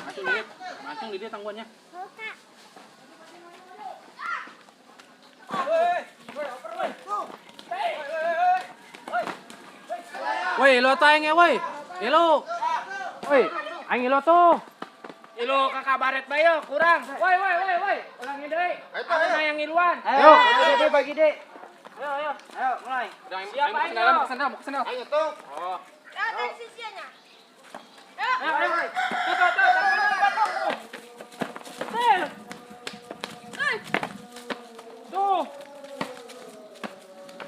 Mancung di mancung di dia tangguannya. Kak. Woi, lo tuh aing woi. Ilo. Woi, aing ilo tuh. Ilo kakak baret bayo kurang. Woi, woi, woi, woi. Ulangi deui. Ayo yang ngiluan. Ayo, bagi deh. Ayo, ayo. Ayo, mulai. Siapa aing? Mau kesendal, mau kesendal. Ayo tuh. Oh. Ada sisinya. Ayo, ayo. Tuh, tuh, tuh. Tuh.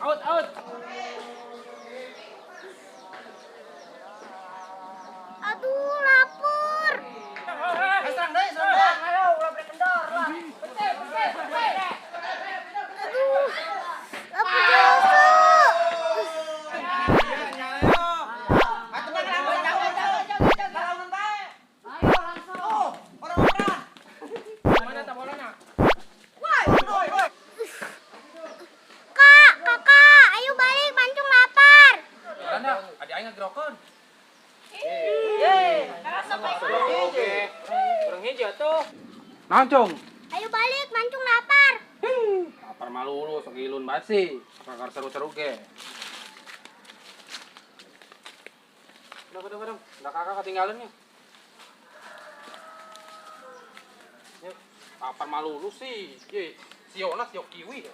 Out, out. Aduh, lapar. Serang deh, serang deh. Ayo, ulah beri kendor lah. Aduh, lapar jasa. Kak, kakak, ayo balik, mancung lapar. Adik aing ngegerokeun. Kurang hiji atuh. Naon, Cung? Ayo balik, mancung lapar. Lapar malu lu, sok ilun banget sih. Kakak seru-seru ge. Udah, udah, udah. Udah kakak ketinggalan nih. Yuk, lapar malu lu sih. Ye, siona sio kiwi.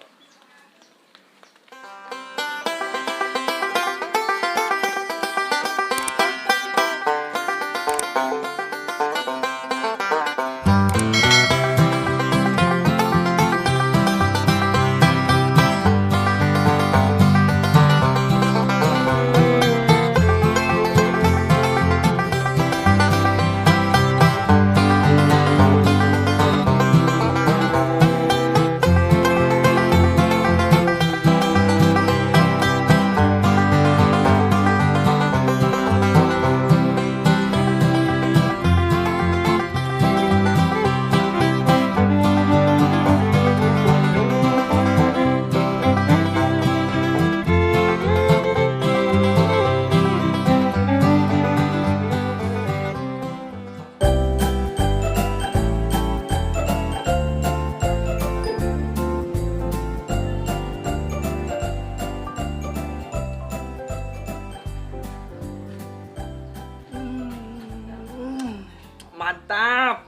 Mantap.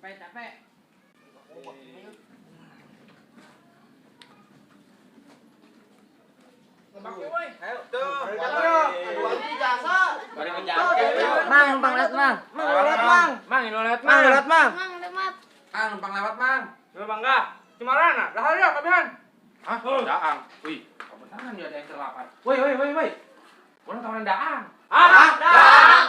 Capek, capek. Ayo tuh. Mang, numpang lewat, Mang. Mang, lewat, Mang. Mang, lewat, Mang, lewat, Mang. Mang, lewat. Mang, numpang lewat, Mang. Lu bangga. Cimarana, lah ya kabehan. Hah? Daang. Wih, kebetulan dia ada yang terlapar. Woi, woi, woi, woi. Orang tawaran daang. Ah, daang.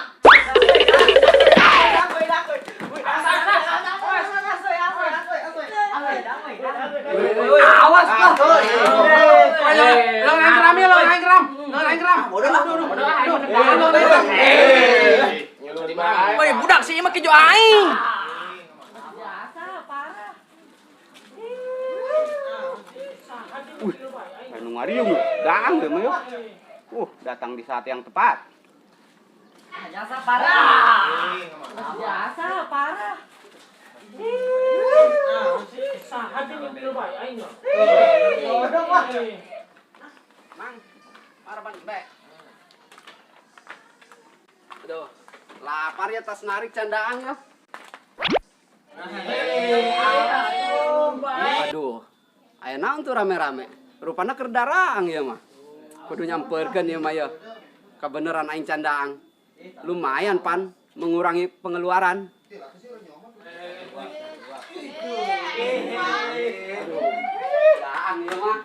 Awas lah. Lo naik keram ya, lo naik keram. Lo naik keram. Bodoh lah. Bodoh, bodoh. Woi, budak sih mah kejo aing. Biasa parah. Wih, anu ngariung daang deh mah yuk. Datang di saat yang tepat. Biasa parah. Biasa parah. Mang, maraban be. Aduh, lapar ya tas narik candaan ya. Aduh, aya naon tuh rame-rame. Rupana keur daraang ya mah. Kudu nyamperkeun ieu mah ya. Kebeneran aing candaang. Lumayan pan mengurangi pengeluaran. Daang ieu mah.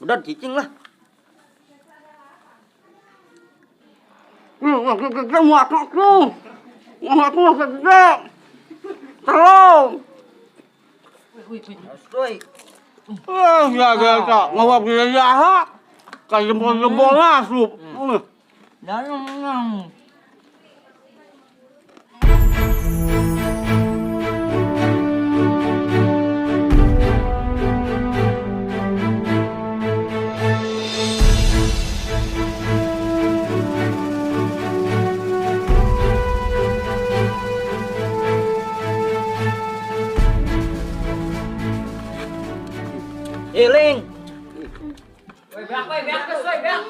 Udah cicing lah. Tolong. Jempol-jempol masuk. Woi, beak, woi, beak geus, woi, beak.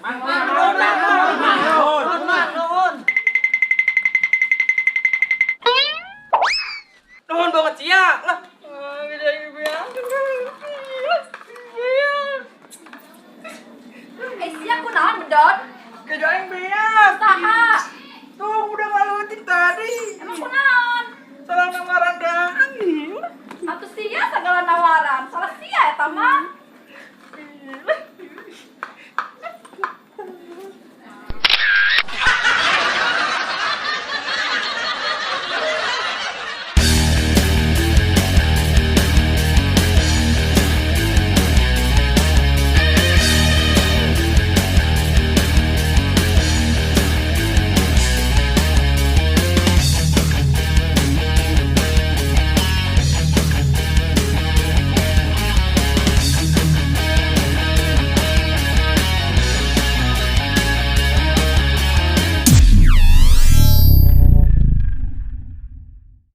Mang, nuhun, Mang, nuhun, Mang. Nuhun, Mang, nuhun. Nuhun banget sia lah. Eh, sia kunaon bedot? Kejo aing beak.